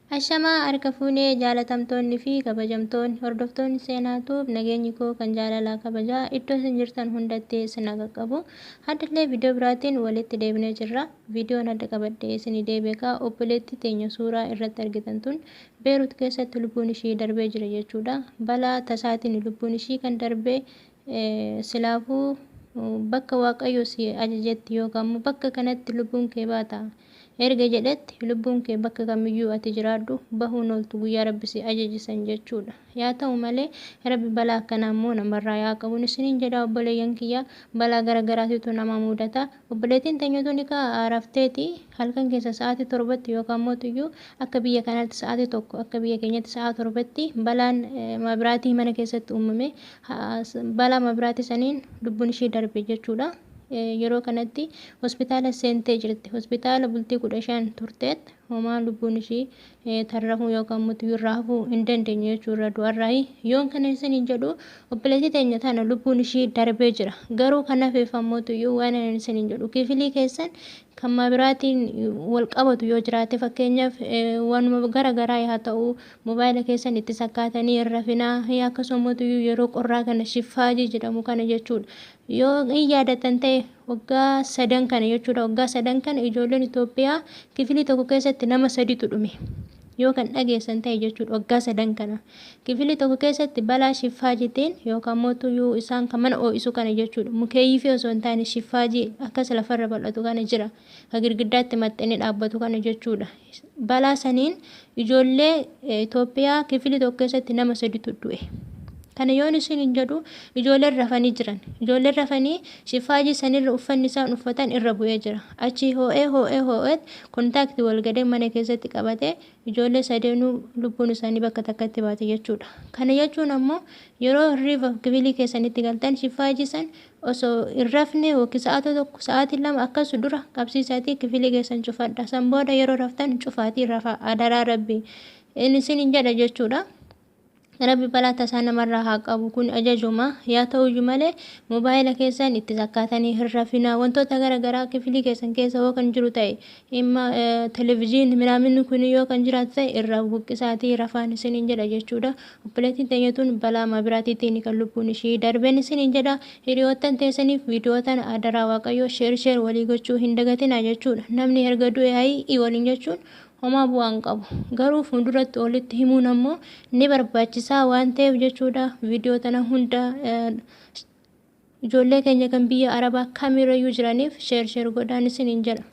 Ashamaa harka fuunee, jaalatamtoonni fi kabajamtoonni hordoftoonni seenaatuuf, nageenyi koo kan jaalalaa kabajaa iddoo isin jirtan hundatti isin qaqqabu. Haddallee viidiyoo biraatiin walitti deebinee jirra. Viidiyoon adda qabadhee isinii deebi'e, obboleettii teenya suuraa irratti argitan tun Beerut keessatti lubbuun ishii darbee jira jechuudha. Balaa tasaatiin lubbuun ishii kan darbee. Silaafuu bakka Waaqayyo si ajajetti yookaan immoo bakka kanatti lubbuun kee baata erga jedhetti, lubbuun kee bakka kamiyyuu ati jiraadhu bahuun ooltu guyyaa Rabbi si ajajisan jechuudha. Yaa ta'u malee, Rabbi balaa akkanaa immoo namarraa yaa qabuun isiniin jedha, obboleeyyan kiyya. Balaa gara garaatitu nama mudata. Obboleettiin teenya tuni kaa rafteeti halkan keessa sa'aatii 7tti yookaan mootiyyuu akka biyya kanaatti sa'aatii 1, akka biyya keenyatti sa'aa 7tti balaan mabiraatii mana keessatti uumame. Balaa mabiraatii saniin lubbuun ishii darbe jechuudha. Yeroo kanatti hospitaala seentee jirti. Hospitaala bultii 15 turteet homaa lubbuun ishii tarrafuu yookaan mootiyyuu irraa hafuu hin dandeenye jechuudha du'arraayi. Yoon kana isiniin jedhu, obboleettii teenya tana lubbuun ishii darbee jira. Garuu kan hafeef ammootiyyuu waan ani isiniin jedhu, kifilii keessan kan mabiraatiin wal qabatu yoo jiraate, fakkeenyaaf waanuma gara garaa haa ta'u, mobaayila keessan itti sakkaatanii hin rafinaa. Akkasuma yeroo qorraa kana shiffaajii jedhamu kana jechuudha. Yoo hin yaadatan ta'e, waggaa 3 kana jechuudha. Waggaa 3 kana ijoolleen Itoophiyaa kifilii tokko keessatti nama saditu dhume. Yoo kan dhageessan ta'e jechuudha, waggaa 3 kana. Kifilii tokko keessatti balaa shiffaajitiin yookaan mootuyyuu isaan kan mana ho'isu kana jechuudha. Mukeeyyii fi osoo hin taane shiffaajii akkas lafarra bal'atu kana jira. Ka girgiddaatti maxxanee dhaabbatu kana jechuudha. Balaa saniin ijoollee Itoophiyaa kifilii tokko keessatti nama saditu du'e. Kana yoon isin hin jedhu, ijoolleen rafanii jiran. Ijoolleen rafanii shifaajii sanirra uffanni isaan uffatan irra bu'ee jira. Achi hoo'ee hoo'ee hoo'eet contact wal gadee mana keessatti qabatee ijoollee sadeenuu lubbuun isaanii bakka takkatti baate jechuudha. Kana jechuun ammoo yeroo hirriiba kifilii keessanitti galtan shifaajii san osoo hin rafne yookiin sa'aatii 1, sa'aatii 2 akkas dura qabsiisaatii kifilii keessan cufadha. San booda yeroo raftan cufaatii rafa, adaraa Rabbi. Inni isin hin jedha jechuudha. Rabbi balaa tasaa namarraa haa qabu, kun ajajuma. Yaa ta'uyyuu malee, mobaayila keessan itti sakkaatanii hin rafinaa. Wantoota gara garaa kifilii keessan keessa yoo kan jiru ta'e, dhimma televizyiinii minaaminni kun yoo kan jiraatu ta'e, irraa buqqisaatii rafaan isiniin jedha jechuudha. Obboleettiin teenya tun balaa mabiraatiitiin kan lubbuun ishii darbeen isiniin jedha. Hiriyoottan teessaniif viidiyoo tana adaraa Waaqayyoo share share walii gochuu hin dagatinaa jechuudha. Namni erga du'e hayii waliin jechuun homaa bu'aa hin qabu. Garuu fuulduratti walitti himuun ammoo ni barbaachisaa waan ta'eef jechuudha. Viidiyoo tana hunda ijoollee keenya kan biyya Arabaa kamirrayyuu jiraniif share share godhaan isiniin jedha.